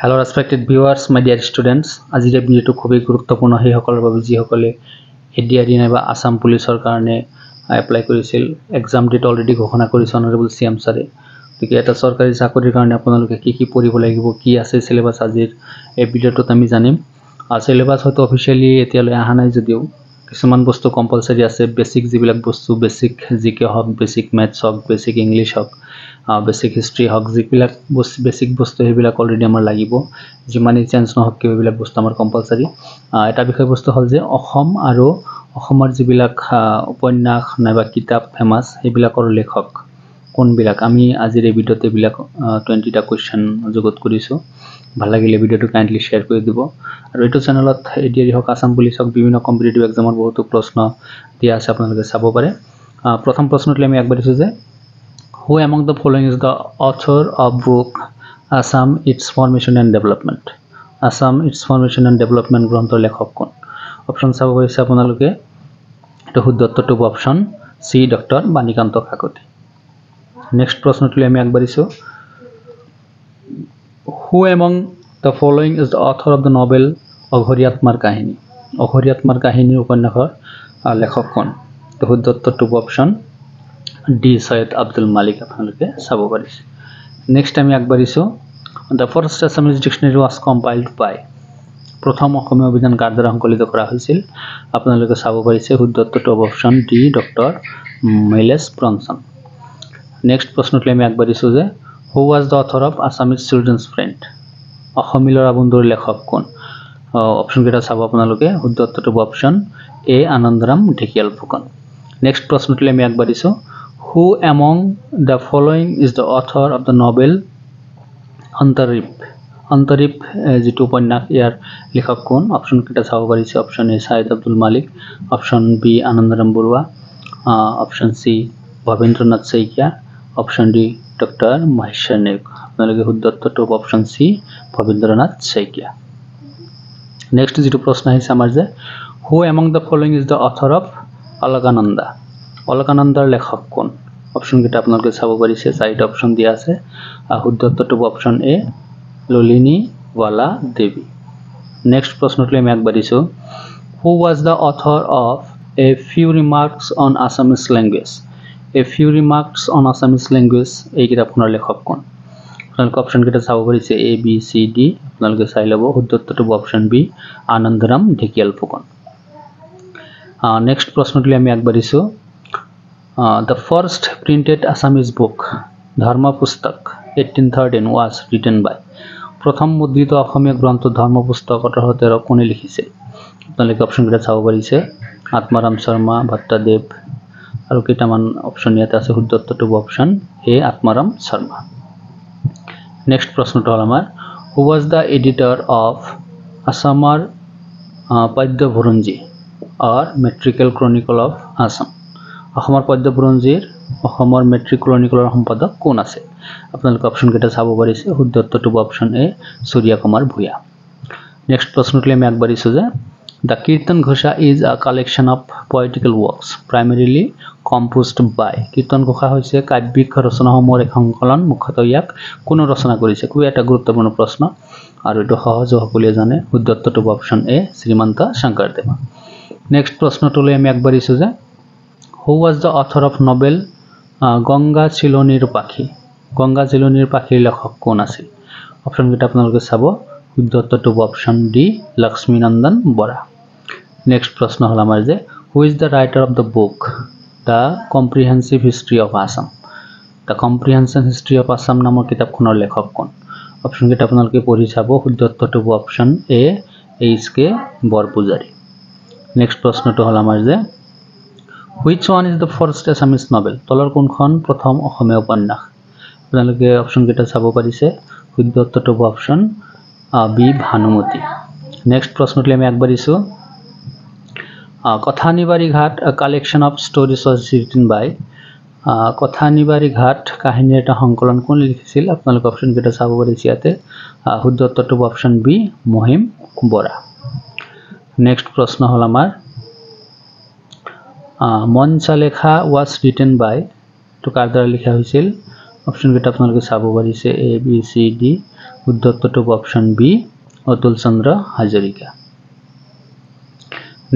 Hello respected viewers, my dear students, আজিৰ এই ভিডিঅ'টো খুবেই গুৰুত্বপূৰ্ণ সেইসকলৰ বাবে যিসকলে এডিআৰই নাইবা আছাম পুলিচৰ কাৰণে এপ্লাই কৰিছিল। এক্সাম ডেট অলৰেডি ঘোষণা কৰিছে অনাৰেবল চি এম ছাৰে। গতিকে এটা চৰকাৰী চাকৰিৰ কাৰণে আপোনালোকে কি কি পঢ়িব লাগিব, কি আছে চিলেবাছ, আজিৰ এই ভিডিঅ'টোত আমি জানিম। চিলেবাছ হয়তো অফিচিয়েলি এতিয়ালৈ অহা নাই যদিও কিছুমান বস্তু কম্পালচাৰী আছে। বেছিক যিবিলাক বস্তু, বেছিক জিকে হওক, বেছিক মেথছ হওক, বেছিক ইংলিছ হওক, বেছিক হিষ্ট্ৰী হওক, যিবিলাক বস্তু বেছিক বস্তু সেইবিলাক অলৰেডি আমাৰ লাগিব। যিমানেই চেঞ্জ নহওক কিয়, সেইবিলাক বস্তু আমাৰ কম্পালচাৰী। এটা বিষয়বস্তু হ'ল যে অসম আৰু অসমৰ যিবিলাক উপন্যাস নাইবা কিতাপ ফেমাছ, সেইবিলাকৰ লেখক কোনবিলাক, আমি আজিৰ এই ভিডিঅ'ত এইবিলাক 20টা কুৱেশ্যন যুগুত কৰিছোঁ। ভাল লাগিলে ভিডিঅ'টো কাইণ্ডলি শ্বেয়াৰ কৰি দিব। আৰু এইটো চেনেলত এডিআৰই হওক, আছাম পুলিচ হওক, বিভিন্ন কম্পিটিটিভ এক্সামৰ বহুতো প্ৰশ্ন দিয়া আছে, আপোনালোকে চাব পাৰে। প্ৰথম প্ৰশ্নটোলৈ আমি আগবাঢ়িছোঁ যে who among the following is the author of book Assam Its Formation and Development? Assam Its Formation and Development গ্ৰন্থৰ লেখক কোন? অপশ্যন চাব পাৰিছে আপোনালোকে। এইটো শুদ্ধ উত্তৰটো হ'ব option C, doctor Banikanta Kakati. Next প্ৰশ্নটোলৈ আমি আগবাঢ়িছোঁ। Who among the following is the author of the novel অঘৰী আত্মাৰ কাহিনী? অঘৰী আত্মাৰ কাহিনী উপন্যাসৰ লেখক কোন? শুদ্ধ উত্তৰটো হ'ব অপশ্যন ডি, চৈয়দ আব্দুল মালিক। আপোনালোকে চাব পাৰিছে। নেক্সট আমি আগবাঢ়িছোঁ। The first Assamese dictionary was compiled by? প্ৰথম অসমীয়া অভিধান কাৰ দ্বাৰা সংকলিত কৰা হৈছিল? আপোনালোকে চাব পাৰিছে। শুদ্ধ উত্তৰটো হ'ব option D, doctor Miles Bronson. Next প্ৰশ্নটোলৈ আমি আগবাঢ়িছোঁ যে who was the author of Assamese Children's Friend? অসমী ল'ৰা বন্ধুৰ লেখক কোন? অপশ্যনকেইটা চাব আপোনালোকে। শুদ্ধ উত্তৰটো হ'ব option A, Anandaram Dhekial Phukan. Next প্ৰশ্নটোলৈ আমি আগবাঢ়িছোঁ। Who among the following is the author of the novel Antarip? Antarip যিটো উপন্যাস, ইয়াৰ লেখক কোন? অপশ্যনকেইটা চাব পাৰিছে। Option A Syed Abdul Malik, option B Anandaram Barua, option C Bhabendranath Saikia, option D doctor Maheswar Neog. আপোনালোকে শুদ্ধ উত্তৰটো হ'ব option C, Bhabendranath Saikia. Next যিটো প্ৰশ্ন আহিছে আমাৰ যে who among the following is the author of Alaknanda? অলকানন্দাৰ লেখক কোন? অপশ্যনকেইটা আপোনালোকে চাব পাৰিছে। চাৰিটা অপশ্যন দিয়া আছে। শুদ্ধ উত্তৰটো হ'ব option A, Nalini Bala Devi. Next প্ৰশ্নটোলৈ আমি আগবাঢ়িছোঁ। Who was the author of A Few Remarks on Assamese Language? A Few Remarks on Assamese Language এই কিতাপখনৰ লেখক কোন? আপোনালোকে অপশ্যনকেইটা চাব পাৰিছে, এ, বি, চি, ডি। আপোনালোকে চাই ল'ব। শুদ্ধ উত্তৰটো হ'ব option B, Anandaram Dhekial Phukan. Next প্ৰশ্নটোলৈ আমি আগবাঢ়িছোঁ। The first printed Assamese book Dharmapustak, 1813, was written by? প্ৰথম মুদ্ৰিত অসমীয়া গ্ৰন্থ ধৰ্মপুস্তক 1813 কোনে লিখিছিল? আপোনালোকে অপশ্যনকেইটা চাব পাৰিছে। আত্মাৰাম শৰ্মা, ভট্টদেৱ আৰু কেইটামান অপশ্যন ইয়াতে আছে। শুদ্ধ উত্তৰটো হ'ব option A, Atmaram Sharma. Next প্ৰশ্নটো হ'ল আমাৰ who was the editor of আছামৰ Padya Buranji or Metrical Chronicle of Assam? অসমৰ পদ্যবুৰঞ্জীৰ, অসমৰ মেট্ৰিক ক্ৰনিকলৰ সম্পাদক কোন আছে? আপোনালোকে অপশ্যনকেইটা চাব পাৰিছে। শুদ্ধ উত্তৰটো হ'ব option A, Surya Kumar Bhuyan. Next প্ৰশ্নটোলৈ আমি আগবাঢ়িছোঁ যে the Kirtan Ghosha is a collection of poetical works primarily composed by? Kirtan Ghosha হৈছে কাব্যিক ৰচনাসমূহৰ এক সংকলন। মুখ্যতঃ ইয়াক কোনে ৰচনা কৰিছে? খুবেই এটা গুৰুত্বপূৰ্ণ প্ৰশ্ন আৰু এইটো সহজো, সকলোৱে জানে। শুদ্ধ উত্তৰটো হ'ব option A, Srimanta Sankardev. Next প্ৰশ্নটোলৈ আমি আগবাঢ়িছোঁ যে who was the author of novel Ganga চিলনীৰ পাখি? গংগা চিলনীৰ পাখিৰ লেখক কোন আছিল? অপশ্যনকেইটা আপোনালোকে চাব। শুদ্ধ উত্তৰটো হ'ব option D, Lakshminandan Bora. Next প্ৰশ্ন হ'ল আমাৰ যে who is the writer of the book The Comprehensive History of Assam? The Comprehensive History of Assam নামৰ কিতাপখনৰ লেখক কোন? অপশ্যনকেইটা আপোনালোকে পঢ়ি চাব। শুদ্ধ উত্তৰটো হ'ব অপশ্যন এ, এইচ কে বৰপূজাৰী। নেক্সট প্ৰশ্নটো হ'ল আমাৰ যে which one is the first Assamese novel? তলৰ কোনখন প্ৰথম অসমীয়া উপন্যাস? আপোনালোকে অপশ্যনকেইটা চাব পাৰিছে। শুদ্ধ উত্তৰটো হ'ব অপশ্যন বি, ভানুমতী। নেক্সট প্ৰশ্নটোলৈ আমি আগবাঢ়িছোঁ। Kathanibari Ghat collection of stories was written by? Kathanibari Ghat কাহিনীৰ এটা সংকলন কোনে লিখিছিল? আপোনালোকে অপশ্যনকেইটা চাব পাৰিছে ইয়াতে। শুদ্ধ উত্তৰটো হ'ব option B, Mahim Bora. Next প্ৰশ্ন হ'ল আমাৰ Manachalekha was written by? এইটো কাৰ দ্বাৰা লিখা হৈছিল? অপশ্যনকেইটা আপোনালোকে চাব পাৰিছে, এ, বি, চি, ডি। শুদ্ধ উত্তৰটো হ'ব অপশ্যন বি, অতুল চন্দ্ৰ হাজৰিকা।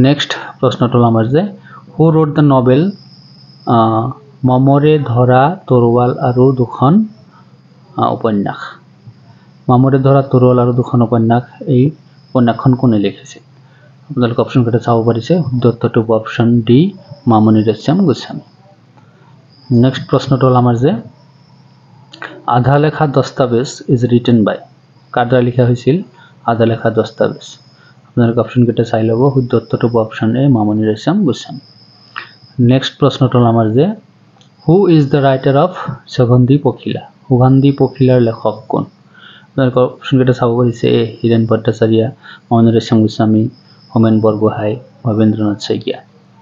নেক্সট প্ৰশ্নটো হ'ল আমাৰ যে who wrote the novel মামৰে ধৰা তৰোৱাল আৰু দুখন উপন্যাস? মামৰে ধৰা তৰোৱাল আৰু দুখন উপন্যাস, এই উপন্যাসখন কোনে লিখিছিল? আপোনালোকে অপশ্যনকেইটা চাব পাৰিছে। শুদ্ধ উত্তৰটো হ'ব option D, Mamoni Raisom Goswami. Next প্ৰশ্নটো হ'ল আমাৰ যে আধা লেখা দস্তাবেজ is written বাই, কাৰ দ্বাৰা লিখা হৈছিল আধা লেখা দস্তাবেজ? আপোনালোকে অপশ্যনকেইটা চাই ল'ব। শুদ্ধ উত্তৰটো হ'ব অপশ্যন এ, মামণি ৰয়ছম গোস্বামী। নেক্সট প্ৰশ্নটো হ'ল আমাৰ যে who is the writer of Sugandhi Pakhila? সুগন্ধি পখিলাৰ লেখক কোন? আপোনালোকৰ অপশ্যনকেইটা চাব পাৰিছে। এ হীৰেণ ভট্টাচাৰ্য, মামণি ৰয়ছম গোস্বামী, হোমেন বৰগোহাঁই, ভৱেন্দ্ৰনাথ শইকীয়া।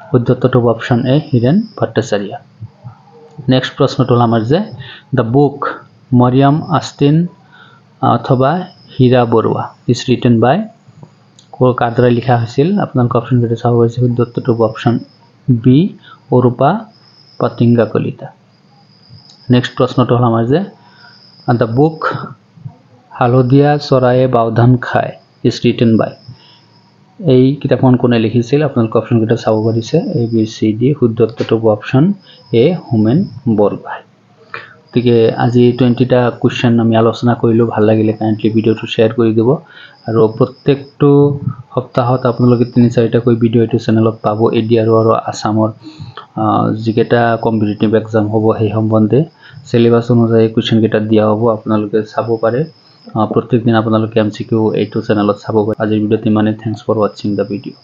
শুদ্ধ উত্তৰটো হ'ব অপশ্যন এ, হীৰেণ ভট্টাচাৰ্য। নেক্সট প্ৰশ্নটো হ'ল আমাৰ যে the book Mariam Austen অথবা হীৰা বৰুৱা is written বাই, কাৰ দ্বাৰা লিখা হৈছিল? আপোনালোকে অপশ্যনকেইটা চাব পাৰিছে। শুদ্ধ উত্তৰটো হ'ব option B, Arupa Patangia Kalita. Next প্ৰশ্নটো হ'ল আমাৰ যে the book হালধীয়া চৰায়ে বাওধান খায় is written বাই, এই কিতাপখন কোনে লিখিছিল? আপোনালোকে অপশ্যনকেইটা চাব পাৰিছে। এ, বি, চি, ডি। শুদ্ধ উত্তৰটো হ'ব অপশ্যন এ, হোমেন বৰগোহাঁই। গতিকে আজি 20টা কুৱেশ্যন আমি আলোচনা কৰিলোঁ। ভাল লাগিলে কাইণ্ডলি ভিডিঅ'টো শ্বেয়াৰ কৰি দিব আৰু প্ৰত্যেকটো সপ্তাহত আপোনালোকে তিনি চাৰিটাকৈ ভিডিঅ' এইটো চেনেলত পাব। এ ডি আৰ আৰু আছামৰ যিকেইটা কম্পিটিটিভ এক্সাম হ'ব, সেই সম্বন্ধে চিলেবাছ অনুযায়ী কুৱেশ্যনকেইটা দিয়া হ'ব, আপোনালোকে চাব পাৰে। প্ৰত্যেক দিন আপোনালোকে এম চি কিউ এইটো চেনেলত চাব পাৰে। আজিৰ ভিডিঅ'ত ইমানেই। Thanks for watching the video.